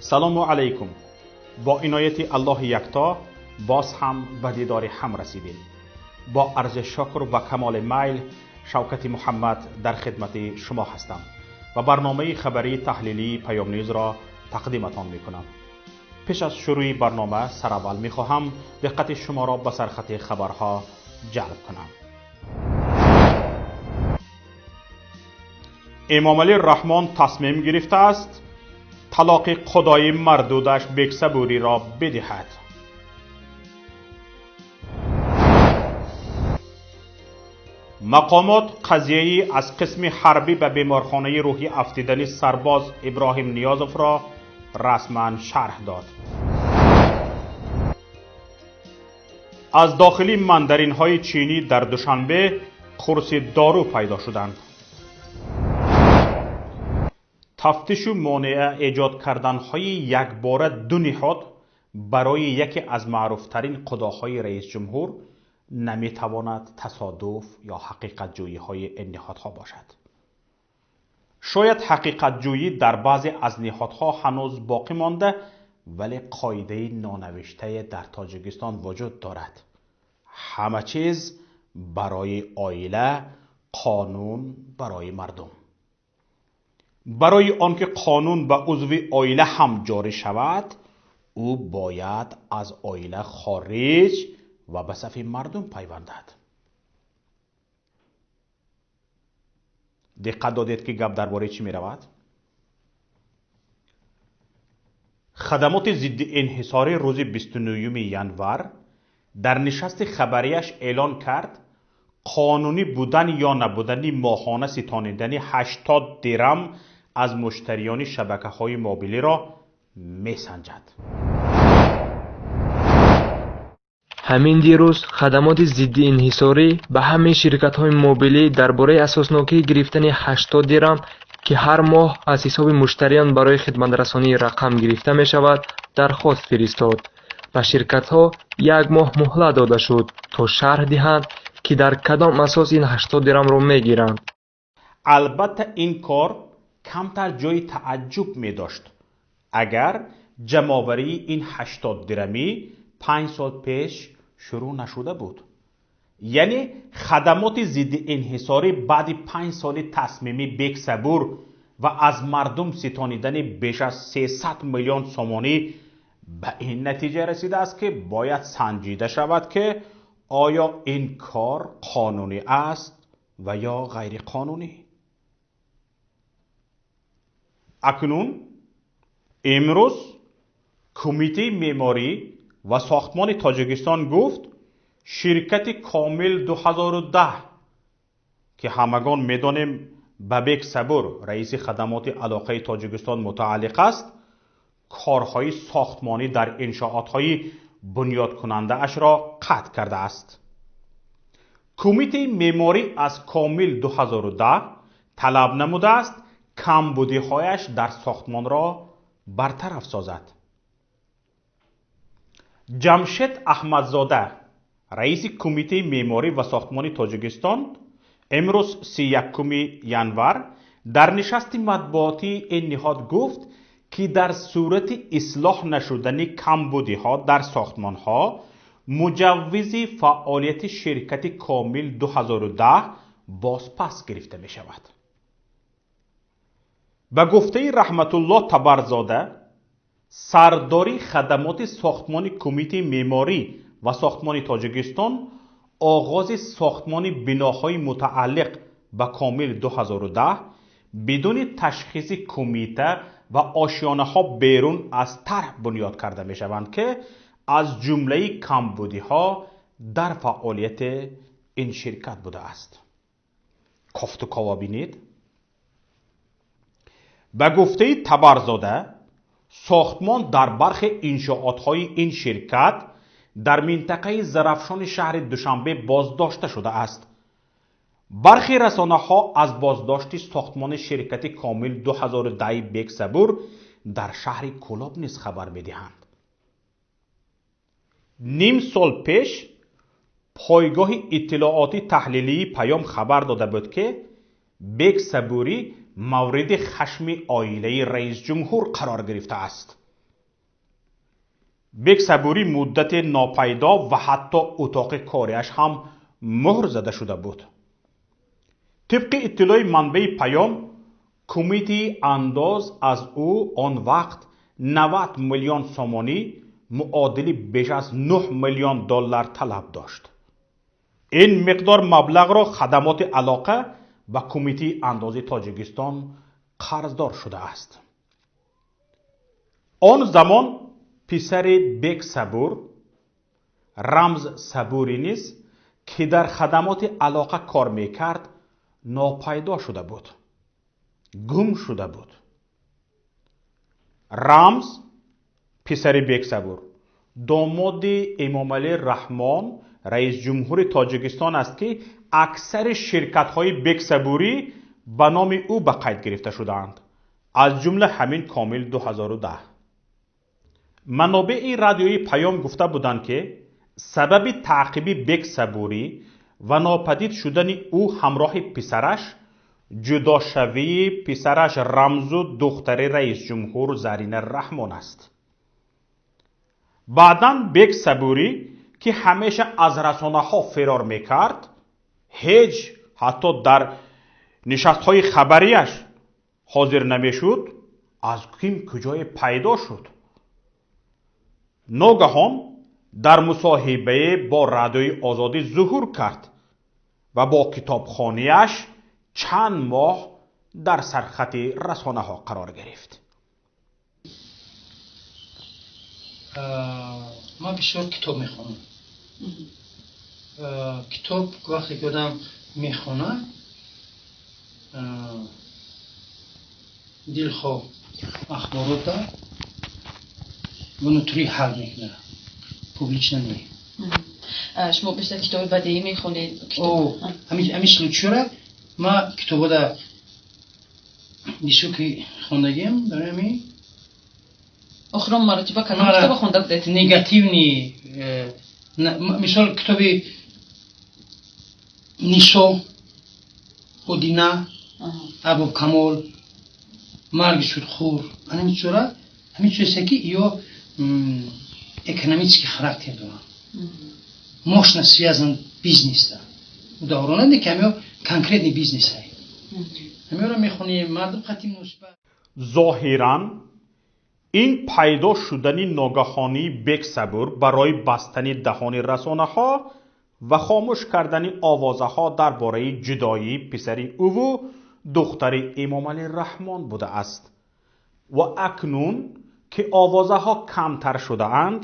Салому алайкум. Бо инояти Аллоҳи якто боз ҳам ба дидори ҳам расидем. Бо арзи шукр ва камоли майл Шавкати Муҳаммад дар хидмати шумо ҳастам ва барномаи хабарии таҳлилии Паём Ньюзро тақдиматон мекунам. Пеш аз шурӯи барнома сараввал мехоҳам диққати шуморо ба сархати хабарҳо ҷалб кунам. Эмомалӣ Раҳмон тасмим гирифтааст талоқи худои мардудаш бексабуриро бидиҳад. Мақомот қазияи аз қисми ҳарбӣ ба беморхонаи рӯҳӣ афтидани сарбоз Иброҳим Ниёзовро расман шарҳ дод. Аз дохили мандаринҳои чинӣ дар Душанбе қурси дору пайдо шуданд. Тафтишу монеа эҷод карданҳои якбора ду ниҳод барои яке аз маъруфтарин қудоҳои раисҷумҳур наметавонад тасодуф ё ҳақиқатҷӯиҳои ин ниҳодҳо бошад. Шояд ҳақиқатҷӯӣ дар баъзе аз ниҳодҳо ҳанӯз боқӣ монда, вале қоидаи нонавиштае дар Тоҷикистон вуҷуд дорад. Ҳама чиз барои оила, қонун барои мардум. Барои он ки қонун ба узви оила ҳам ҷорӣ шавад, ӯ бояд аз оила хориҷ ва ба сафи мардум пайвандад. Диққат додед, ки гап дар бораи чӣ меравад? Хадамоти зидди инҳисорӣ рӯзи 29 январ дар нишасти хабарияш эълон кард қонунӣ будан ё набудани моҳона ситонидани 80 дирам аз муштариёни шабакаҳои мобилиро месанҷад. Ҳамин дирӯз хадамоти зидди инҳисорӣ ба ҳамаи ширкатҳои мобилӣ дар бораи асоснокии гирифтани 80 дирам, ки ҳар моҳ аз ҳисоби муштариён барои хидматрасонии рақам гирифта мешавад, дархост фиристод. Ба ширкатҳо як моҳ муҳлат дода шуд, то шарҳ диҳанд, ки дар кадом асос ин 80 дирамро мегиранд. Албатта, ин кор камтар ҷои тааҷҷуб медошт, агар ҷамъоварии ин 80 дирамӣ 5 сол пеш шурӯъ нашуда буд. Яъне хадамоти зидди инҳисорӣ баъди 5 соли тасмими бексабур ва аз мардум ситонидани беш аз 300 миллион сомонӣ ба ин натиҷа расидааст, ки бояд санҷида шавад, ки оё ин кор қонунӣ аст ва ё ғайриқонунӣ. Акнун имрӯз Кумитаи меъморӣ ва сохтмони Тоҷикистон гуфт, ширкати Комил 2010, ки ҳамагон медонем ба Бек Сабур, раиси хадамоти алоқаи Тоҷикистон мутааллиқ аст, корҳои сохтмонӣ дар иншоотҳои бунёдкунандаашро қатъ кардааст. Кумитаи меъморӣ аз Комил 2010 талаб намудааст камбудиҳояш дар сохтмонро бартараф созад. Ҷамшед Аҳмадзода, раиси Кумитаи меъморӣ ва сохтмони Тоҷикистон, имрӯз 31 январ дар нишасти матбуотии ин ниҳод гуфт, ки дар сурати ислоҳ нашудани камбудиҳо дар сохтмонҳо муҷаввизи фаъолияти ширкати Комил 2010 бозпас гирифта мешавад. Ба гуфтаи Раҳматуллоҳ Табарзода, сардори хадамоти сохтмони Кумитаи меъморӣ ва сохтмони Тоҷикистон, оғози сохтмони биноҳои мутааллиқ ба Комил 2010 бидуни ташхиси кумита ва ошёнаҳо берун аз тарҳ бунёд карда мешаванд, ки аз ҷумлаи камбудиҳо дар фаъолияти ин ширкат будааст. Кофту кова бинед. Ба гуфтаи Табарзода, сохтмон дар бархе иншоотҳои ин ширкат дар минтақаи Зарафшони шаҳри Душанбе боздошта шудааст. Бархе расонаҳо аз боздошти сохтмони ширкати Комил 2010 Бексабур дар шаҳри Кӯлоб низ хабар медиҳанд. Ним сол пеш пойгоҳи иттилооти таҳлилии Паём хабар дода буд, ки Бексабурӣ мавриди хашми оилаи раисҷумҳур қарор гирифтааст. Бек Сабурӣ муддате нопайдо ва ҳатто утоқи кориаш ҳам муҳр зада шуда буд. Тибқи иттилои манбаи Паём, кумитаи андоз аз ӯ он вақт 90 миллион сомонӣ муодили беш аз 9 миллион доллар талаб дошт. Ин миқдор маблағро хадамоти алоқа ба кумитаи андози Тоҷикистон қарздор шудааст. Он замон писари Бек Сабур, Рамз Сабурӣ низ, ки дар хадамоти алоқа кор мекард, нопайдо шуда буд, гум шуда буд. Рамз, писари Бек Сабур, домоди Эмомалӣ Раҳмон, раисҷумҳури Тоҷикистон аст, ки аксари ширкатҳои Бек Сабурӣ ба номи ӯ ба қайд гирифта шудаанд, аз ҷумла ҳамин Комил 2010. Манобеи радиои Паём гуфта буданд, ки сабаби таъқиби Бек Сабурӣ ва нопадид шудани ӯ ҳамроҳи писараш ҷудошавии писараш Рамзу духтари раисҷумҳур Зарина Раҳмон аст. Баъдан Бек Сабурӣ, ки ҳамеша аз расонаҳо фирор мекард, ҳеҷ ҳатто дар нишастҳои хабарияш ҳозир намешуд, аз ким куҷое пайдо шуд. Ногаҳон дар мусоҳибае бо Радиои Озодӣ зуҳур кард ва бо китобхонияш чанд моҳ дар сархати расонаҳо қарор гирифт. Ман бисёр китоб мехонам. Китоб вақте ки одам мехонад, дилхоҳ ахборота внутри ҳал мекунад, публично не. Шумо бештар китоби бадеӣ мехонед? Ҳамин случайра ма китобода бисёр ки хондагиам, барои ҳамин охирон маротиба кадом китоба хонда будед? Негативный, мисол китоби Нисо, Одина, Арбоб Камол, Марги судхӯр, ҳамин чизора, ҳамин чизе ки ё экономический характер доранд, мощно связан бизнеса. Даврона не ки ҳамиё конкретный бизнесай. Ҳамиёро мехонем, мардум қати муносибат. Зоҳиран ин пайдо шудани ногаҳонии Бек Сабур барои бастани даҳони расонаҳо ва хомӯш кардани овозаҳо дар бораи ҷудоии писари ӯву духтари Эмомалӣ Раҳмон будааст. Ва акнун ки овозаҳо камтар шудаанд,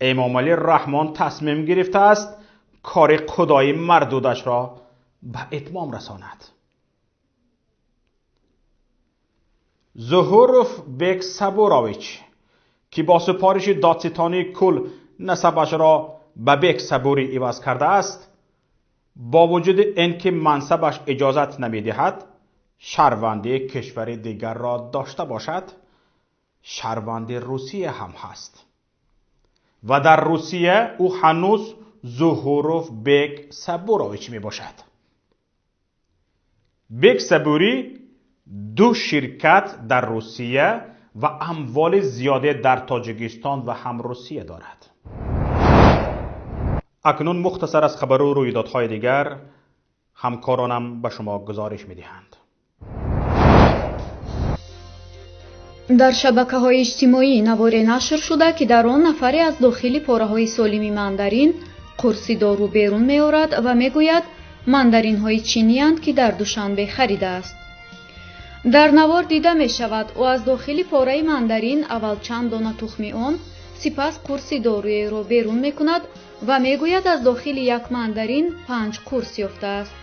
Эмомалӣ Раҳмон тасмим гирифтааст кори худои мардудашро ба итмом расонад. Зуҳуров Бек Сабурович, ки бо супориши додситонии кул насабашро ба Бек Сабурӣ иваз кардааст, бо вуҷуди ин ки мансабаш иҷозат намедиҳад шаҳрвандии кишвари дигарро дошта бошад, шаҳрванди Русия ҳам ҳаст ва дар Русия ӯ ҳанӯз Зуҳуров Бек Сабурович мебошад. Бек Сабурӣ ду ширкат дар Русия ва амволи зиёде дар Тоҷикистон ва ҳам Русия дорад. Акнун мухтасар аз хабару рӯйдодҳои дигар ҳамкоронам ба шумо гузориш медиҳанд. Дар шабакаҳои иҷтимоӣ наворе нашр шуда, ки дар он нафаре аз дохили пораҳои солими мандарин қурси дору берун меорад ва мегӯяд, мандаринҳои чиниянд, ки дар Душанбе харидааст. Дар навор дида мешавад, ӯ аз дохили пораи мандарин аввал чанд дона тухми он, сипас қурси доруеро берун мекунад ва мегӯяд, аз дохили як мандарин 5 қурс ёфтааст.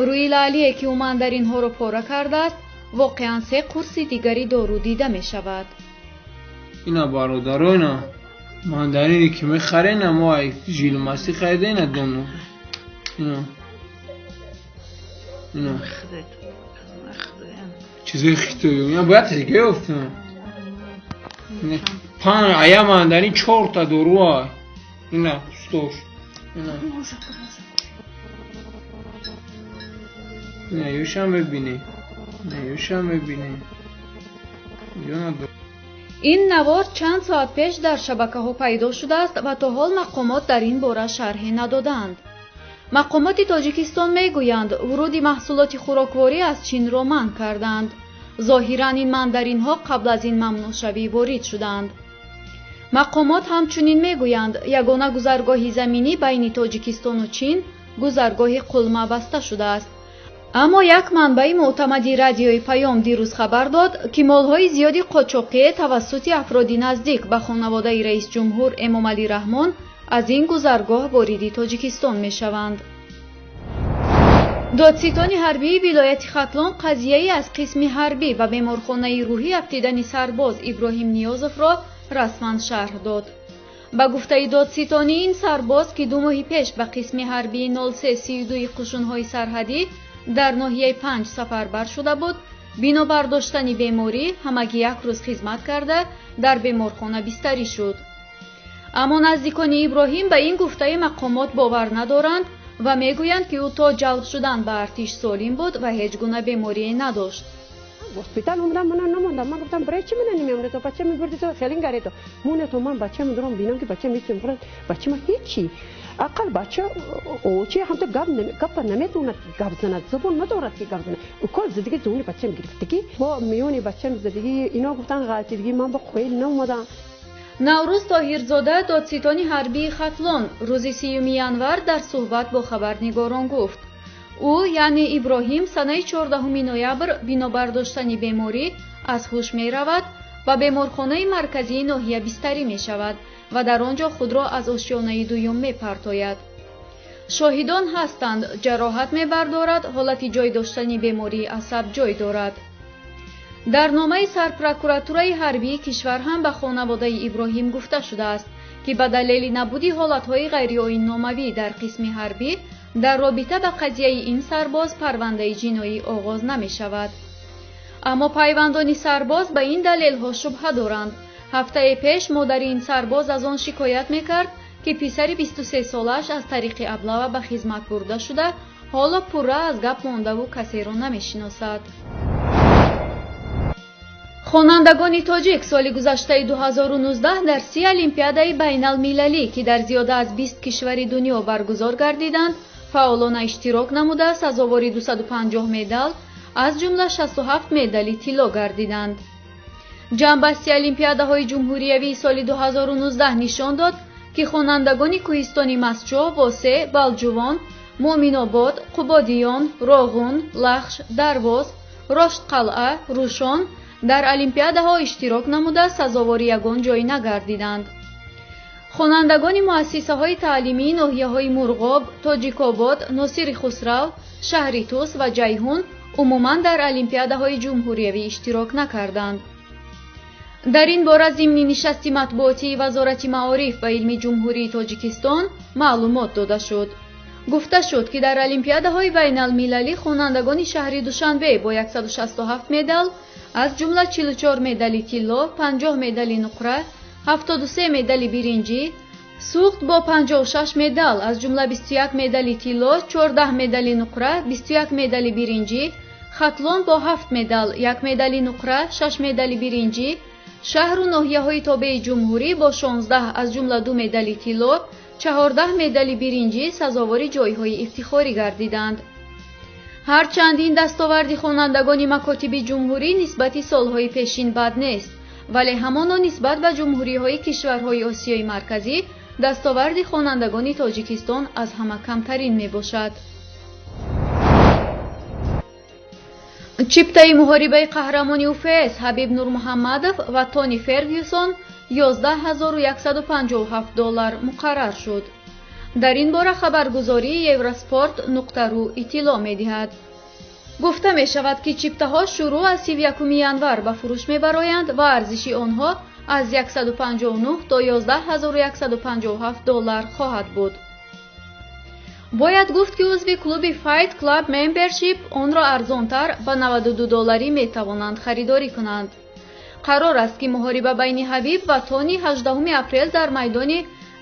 Рӯи лаълие, ки ӯ мандаринҳоро пора кардааст, воқеан 3 қурси дигари дору дида мешавад. Ина бародаро, ина мандарине ки мехарем, мо ай жилмасӣ харида, ина дону. Ина. Ина. Чизои хитоӣ. Ина бояд дига ёфтам. Панҷ ая мандарин 4 дору ай. Ина устош. Ина. Ина ёшам мебинӣ. Ина ёшам мебинӣ. Ё надор. Ин навор чанд соат пеш дар шабакаҳо пайдо шудааст ва то ҳол мақомот дар ин бора шарҳе надодаанд. Мақомоти Тоҷикистон мегӯянд, вуруди маҳсулоти хӯрокворӣ аз Чинро манъ карданд. Зоҳиран ин мандаринҳо қабл аз ин мамнӯъшавӣ ворид шуданд. Мақомот ҳамчунин мегӯянд, ягона гузаргоҳи заминӣ байни Тоҷикистону Чин, гузаргоҳи Қулма, баста шудааст. Аммо як манбаи мӯътамади радиои Паём дирӯз хабар дод, ки молҳои зиёди қочоқие тавассути афроди наздик ба хонаводаи раисҷумҳур Эмомалӣ Раҳмон аз ин гузаргоҳ вориди Тоҷикистон мешаванд. Додситони ҳарбии вилояти Хатлон қазияи аз қисми ҳарбӣ ба беморхонаи рӯҳӣ афтидани сарбоз Иброҳим Ниёзовро расман шарҳ дод. Ба гуфтаи додситонӣ, ин сарбоз, ки 2 моҳи пеш ба қисми ҳарбии 0332 қушунҳои сарҳадӣ дар ноҳияи Панҷ сафарбар шуда буд, бинобар доштани беморӣ ҳамагӣ як рӯз хизмат карда, дар беморхона бистарӣ шуд. Аммо наздикони Иброҳим ба ин гуфтаи мақомот бовар надоранд ва мегӯянд, ки ӯ то ҷалб шудан ба артиш солим буд ва ҳеҷ гуна беморие надошт. Госпитал умрам мана намондам. Ман гуфтам, барои чӣ мана намемонед? То бача мебурди, то хелин гарето. Моне то ман бача медорам, бинам, ки бача ҳеҷ мехӯрад. Бача ман ҳечи. Ақал бача очи ҳамто гап гапа наметавонад, ки гап занад, забон надорад, ки гап занад. Укол задиги зуни бачам гирифтагӣ. Бо миёни бачам задиги ино гуфтан ғалтидги, ман ба қоил наомадам. Наврӯз Тоҳирзода, додситони ҳарбии Хатлон, рӯзи 30 январ дар суҳбат бо хабарнигорон гуфт: ӯ, яъне Иброҳим, санаи 14 ноябр бинобар доштани беморӣ аз ҳуш меравад, ба беморхонаи марказии ноҳия бистарӣ мешавад ва дар он ҷо худро аз ошёнаи дуюм мепартояд. Шоҳидон ҳастанд, ҷароҳат мебардорад, ҳолати ҷой доштани бемории асаб ҷой дорад. Дар номаи сарпрокуратураи ҳарбии кишвар ҳам ба хонаводаи Иброҳим гуфта шудааст, ки ба далели набуди ҳолатҳои ғайриоинномавӣ дар қисми ҳарбӣ дар робита ба қазияи ин сарбоз парвандаи ҷиноӣ оғоз намешавад. Аммо пайвандони сарбоз ба ин далелҳо шубҳа доранд. Ҳафтае пеш модари ин сарбоз аз он шикоят мекард, ки писари 23-солааш аз тариқи аблава ба хизмат бурда шуда, ҳоло пурра аз гап мондаву касеро намешиносад. Хонандагони тоҷик соли гузаштаи 2019 дар 30 олимпиадаи байналмилалӣ, ки дар зиёда аз 20 кишвари дунё баргузор гардиданд, фаъолона иштирок намуда, сазовори 250 медал, аз ҷумла 67 медали тилло гардиданд. Ҷамъбасти олимпиадаҳои ҷумҳуриявии соли 2019 нишон дод, ки хонандагони кӯҳистони Мастчоҳ, Восе, Балҷувон, Муъминобод, Қубодиён, Роғун, Лахш, Дарвоз, Роштқалъа, Рӯшон дар олимпиадаҳо иштирок намуда, сазовори ягон ҷой нагардиданд. Хонандагони муассисаҳои таълимии ноҳияҳои Мурғоб, Тоҷикобод, Носири Хусрав, шаҳри Тус ва Ҷайҳун умуман дар олимпиадаҳои ҷумҳуриявӣ иштирок накарданд. Дар ин бора зимни нишасти матбуотии Вазорати маориф ва илми Ҷумҳурии Тоҷикистон маълумот дода шуд. Гуфта шуд, ки дар олимпиадаҳои байналмилалӣ хонандагони шаҳри Душанбе бо 167 медал, аз ҷумла 44 медали тилло, 50 медали нуқра, 73 медали биринҷӣ, Суғд бо 56 медал, аз ҷумла 21 медали тилло, 14 медали нуқра, 21 медали биринҷӣ, Хатлон бо 7 медал, 1 медали нуқра, 6 медали биринҷӣ, шаҳру ноҳияҳои тобеи ҷумҳурӣ бо 16, аз ҷумла 2 медали тилло, 14 медали биринҷӣ сазовори ҷойҳои ифтихорӣ гардиданд. Ҳарчанд ин дастоварди хонандагони макотиби ҷумҳурӣ нисбати солҳои пешин бад нест, вале ҳамоно нисбат ба ҷумҳуриҳои кишварҳои Осиёи Марказӣ дастоварди хонандагони Тоҷикистон аз ҳама камтарин мебошад. Чиптаи муҳорибаи қаҳрамони УФС Ҳабиб Нурмуҳаммадов ва Тони Фергюсон 11 157 доллар муқаррар шуд. Дар ин бора хабаргузории Евроспорт нуқта ру иттилоъ медиҳад. Гуфта мешавад, ки чиптаҳо шурӯъ аз 31 январ ба фурӯш мебароянд ва арзиши онҳо аз 159 то 11 157 доллар хоҳад буд. Бояд гуфт, ки узви клуби Fight Club Membership онро арзонтар ба 92 долларӣ метавонанд харидорӣ кунанд. Қарор аст, ки муҳориба байни Ҳабиб ва Тони 18 апрел дар майдони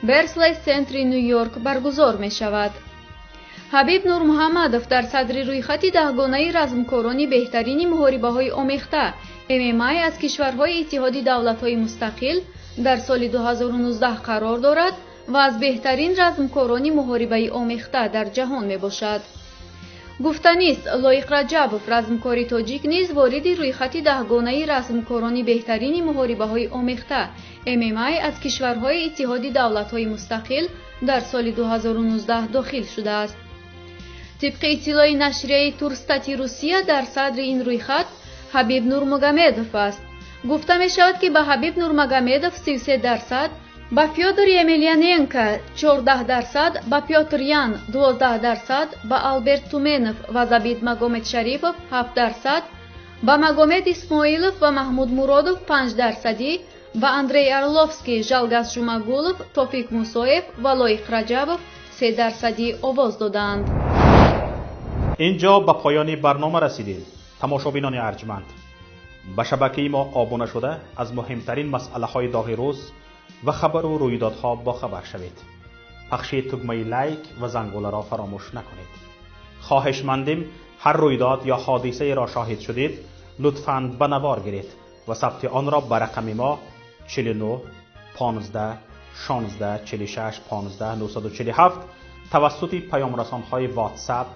Берслейс Центри Ню-Йорк баргузор мешавад. Ҳабиб Нурмуҳаммадов дар садри рӯйхати даҳгонаи размкорони беҳтарини муҳорибаҳои омехта, ММА аз кишварҳои Иттиҳоди давлатҳои мустақил дар соли 2019 қарор дорад ва аз беҳтарин размкорони муҳорибаи омехта дар ҷаҳон мебошад. Гуфтанист, Лоиқ Раҷабов, размкори тоҷик, низ вориди рӯйхати даҳгонаи размкорони беҳтарини муҳорибаҳои омехта ММА аз кишварҳои Иттиҳоди давлатҳои мустақил дар соли 2019 дохил шудааст. Тибқи иттилои нашрияи Турстати Русия, дар садри ин рӯйхат Ҳабиб Нурмагомедов аст. Гуфта мешавад, ки ба Ҳабиб Нурмагомедов 33%, ба Фёдор Емельяненко 14%, ба Пётр Ян 12%, ба Алберт Туменов ва Забит Магомед Шарипов 7%, ба Магомед Исмоилов ва Маҳмуд Муродов 5%, ба Андрей Орловский, Жалгас Жумагулов, Тофик Мусоев ва Лоиқ Раҷабов 3% овоз додаанд. Инҷо ба поёни барнома расидем. Тамошобинони арҷманд, ба шабакаи мо обуна шуда аз муҳимтарин масъалаҳои доғи рӯз ва хабару рӯйдодҳо бохабар шавед. Пахши тугмаи лайк ва зангуларо фаромӯш накунед. Хоҳишмандем, ҳар рӯйдод ё ҳодисаеро шоҳид шудед, лутфан ба навор гиред ва сабти онро ба рақами мо 49 15 16 46 15 947 тавассути паёмрасонҳои WhatsApp,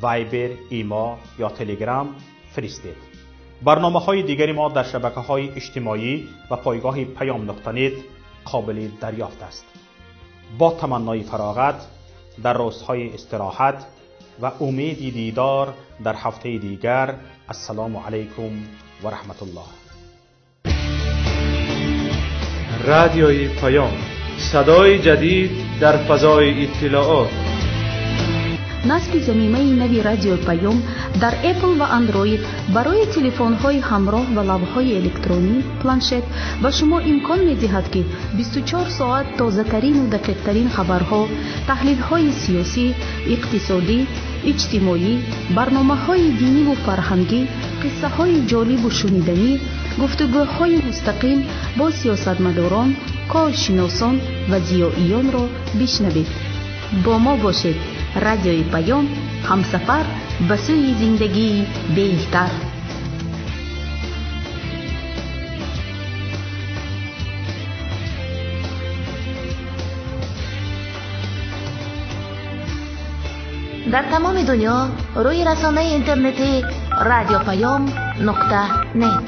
Viber, Имо ё Telegram фиристед. Барномаҳои дигари мо дар шабакаҳои иҷтимоӣ ва пойгоҳи паём нуқта нет қобили дарёфт аст. Бо таманнои фароғат дар рӯзҳои истироҳат ва умеди дидор дар ҳафтаи дигар, ассалому алайкум ва раҳматуллоҳ. Радиои Паём, садои ҷадид дар фазои иттилоот. Насби замимаи нави Радиои Паём дар Apple ва Android барои телефонҳои ҳамроҳ ва лавҳаҳои электронӣ, планшет ба шумо имкон медиҳад, ки 24 соат тозатарину дақиқтарин хабарҳо, таҳлилҳои сиёсӣ, иқтисодӣ, иҷтимоӣ, барномаҳои диниву фарҳангӣ, қиссаҳои ҷолибу шуниданӣ, гуфтугӯҳои мустақим бо сиёсатмадорон, коршиносон ва зиёиёнро бишнавед. Бо мо бошед. Радиои Паём, ҳамсафар ба сӯи зиндагии беҳтар. Дар тамоми дунё рӯи расонаи интернетии радиопаём нуқта нет.